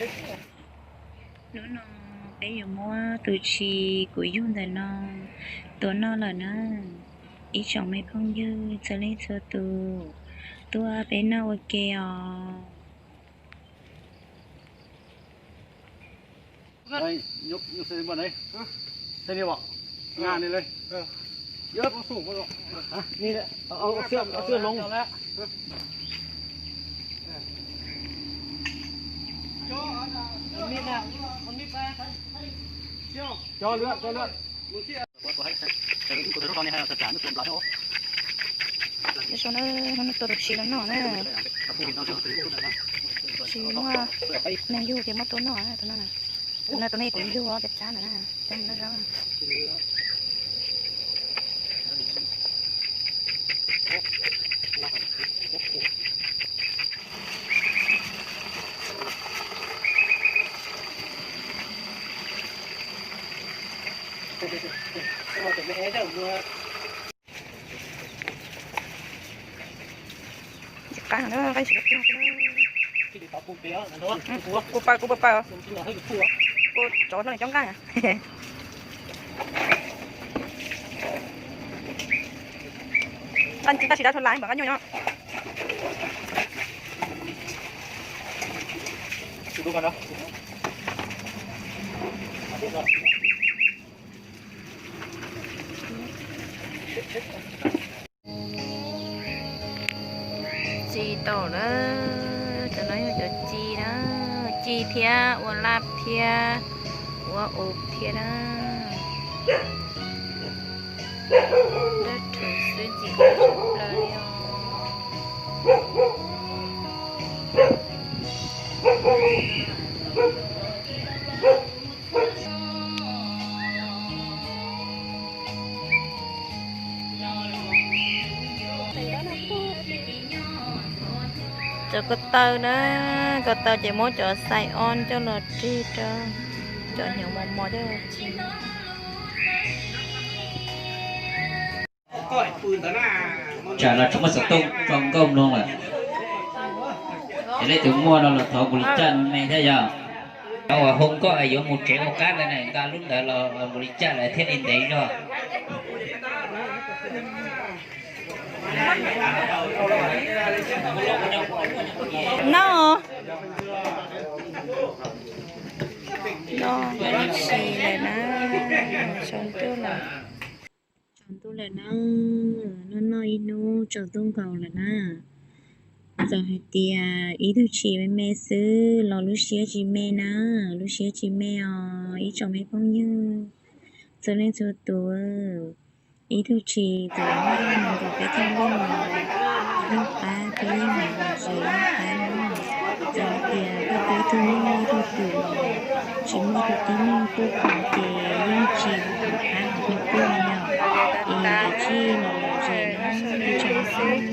Hnub no peb yuav muab tus tshis kuv yug ntawm no tua noj lawm na. Ib tsoom me phooj ywg txhua leej txhua tus, tuaj peb noj ua ke os. Ib sab no hnub no tua tus tshis los noj na. Tsis muaj neeg yug ces muab tua noj na. Tus no, tus no kuv yug cov tsab ntawm na, cov no. Kuv paws, kuv paws, kuv paws, kuv tsov no cov nqaij. Nqaij tsis dab tsi dab tso lais npam nqaij nyuj no. Ci tau na, cov no yog cov ci na, ci thiab ua laj thiab ua ub thiab na. Dawb rhuv xwb ntxim qab tshaj plaws li os. Cov ko taw na, ko taw ces muab cov xais on coj los rig rau cov hnyuv mos mos coj los ci. Tsam no tsis muaj xov tooj tso nkauj mloog lawm. Ces leej twg muaj no los thov kuv li caj me me thiab yog. Cov uas hu nkauj es yuav mus tsev mus qab ntawd na, nqa lub ntawd los mus li caj lawm thiaj li ntev zog. No, no, no, tsis lawm na, tsaus ntuj lawm. Tsaus ntuj lawm na, noj noj ib hnub tsaus ntuj nkaus lawm na. Txawm hais tias ib tug tshis me me xwb los lub siab tsis me na, lub siab tsis me os ib tsoom me phooj ywg txhua leej txhua tus. Ib tug tshis txawm muaj neeg nkaus peb tug nplooj, nplooj qab thiab yeej hais los ze nplooj qab na. Txawm hais tias koj tus tib neeg ib tug twm los tsis muaj tus tib neeg tuaj pom ces yeej tsis pom qab hais tias tuaj li os. Es kav tsij los ze na ib tsoom me phooj ywg.